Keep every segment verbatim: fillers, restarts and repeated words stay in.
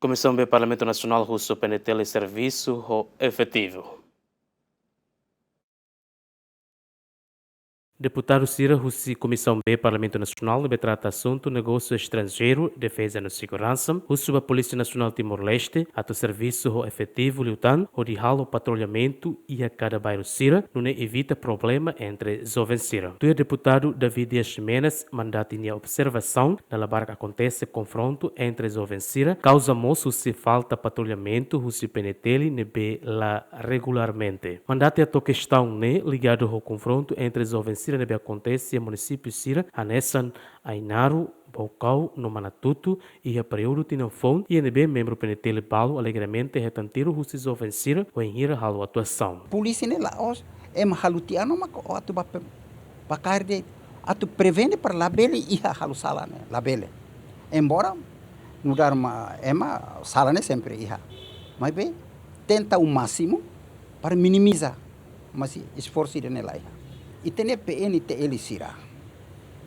Komisaun B Parlamentu Nasionál husu PNTL servisu ho efetivu. Deputadu sira husi Komisaun B Parlamentu Nasionál ne'ebé trata asuntu negósiu estranjeiru, defeza no seguransa, husu ba Polísia Nasionál Timor-Leste atu servisu ho efetivu liután hodi halo patrullamentu iha kada bairru sira, nune'e evita problema entre joven sira. Tuir deputadu David Dias Ximenes, mandante nia observasaun, dala barak akontese konfrontu entre joven sira, kauza mós husi falta patrullamentu husi PNTL ne'ebé la regularmente. Mandante hato'o kestaun ne'e ligadu ho konfrontu entre joven sira ne'ebé akontese iha munisípiu sira hanesan Ainaro, Baucau no Manatuto, iha períodu tinan foun, iha ne'ebé membru PNTL balu alegremente hetan tiru husi joven sira, wainhira halo atuasaun. Polísia ne'e la'ós ema halo tiha ona mak atu ba pe-, ba kaer de'it, atu prevene para labele iha halo sala ne'e, labele. Embora nu'udar mak ema sala ne'e sempre iha. Maibé tenta o másimu para minimiza, mas esforsu ida-ne'e la iha. Ita-nia PNTL sira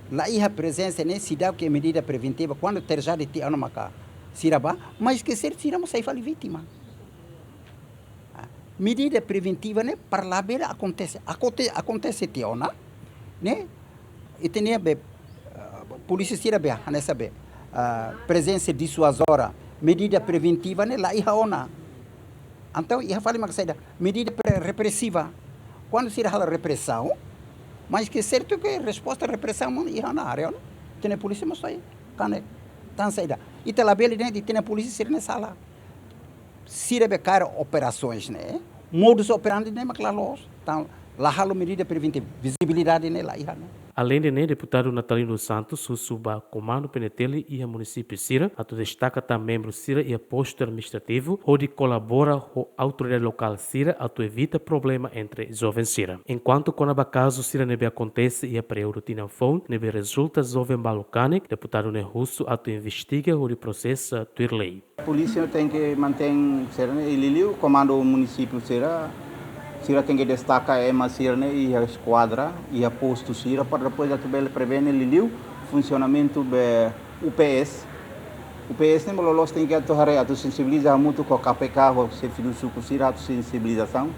la iha prezensa ne'e seidauk iha medida preventiva, kuandu trajédia tiha ona maka sira bá, mas ke ser sira mós sai fali vítima. Ah, medida preventiva ne'e para labele akontese. Akonte-, akontese tiha ona, ne'e, ita-nia be, ah, polísia sira be, hanesan be, ah, prezensa disuazora, medida preventiva ne'e la iha ona. Entaun, iha fali mak saida, medida pre-, represiva. Kuandu sira halo represaun, mas ke sertu ke resposta represaun mós iha ona, haree ona. Ita-nia polísia mós sai kanek. Tan saida, ita labele dehan ita-nia polísia sira-ne'e sala. Sira be kaer operasaun ne'e, modus operandi ne'e mak la loos, tan la halo medida preventiva, vizibilidade ne'e la iha ne'e. Aleinde ne'e, deputadu Natalino dos Santos husu ba komandu PNTL iha munisípiu sira atu destaka tan membru sira iha postu administrativu hodi kolabora ho autoridade lokál sira atu evita problema entre joven sira. Enkuantu kona-ba kazu sira ne'ebé akontese iha períodu tinan foun ne'ebé rezulta joven balu kanek, deputadu ne'e husu atu investiga hodi prosesa tuir lei. Polísia tenke mantein sira-ne'e, i liuliu komandu munisípiu sira, sira tenke destaka ema sira-ne'e iha eskuadra, iha postu sira, para depois atu bele prevene liuliu funsionamentu be UPS. UPS ne'e mak loloos tenke atu haree, atu sensibiliza hamutuk ho KPK, ho xefe suku sira, atu sensibilizasaun,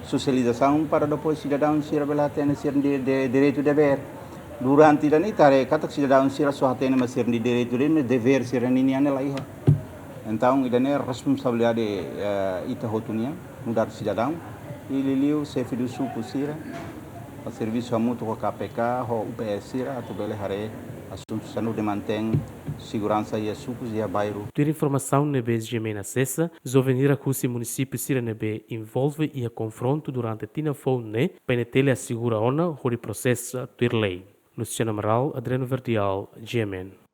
sosializasaun, para depois sidadaun sira bele hatene sira-nia de-, de-, direitu devér. Durante ida-ne'e ita haree katak sidadaun sira só hatene mak sira-nia direitu de'it, mas devér sira-nian ne'e la iha. Entaun, ida-ne'e responsabilidade, eh, ita hotu nian, nu'udar sidadaun, i liuliu xefe suku sira, atu servisu hamutuk ho KPK, ho UPS sira, atu bele haree asuntu saida atu mantein seguransa iha sukus, iha bairru. Tuir informasaun ne'ebé GMN asesa, joven hirak husi munisípiu sira ne'ebé envolve iha konfrontu durante tinan foun ne'e, PNTL asegura ona hodi prosesa tuir lei. Luciano Amaral, Adriano Verdial, GMN.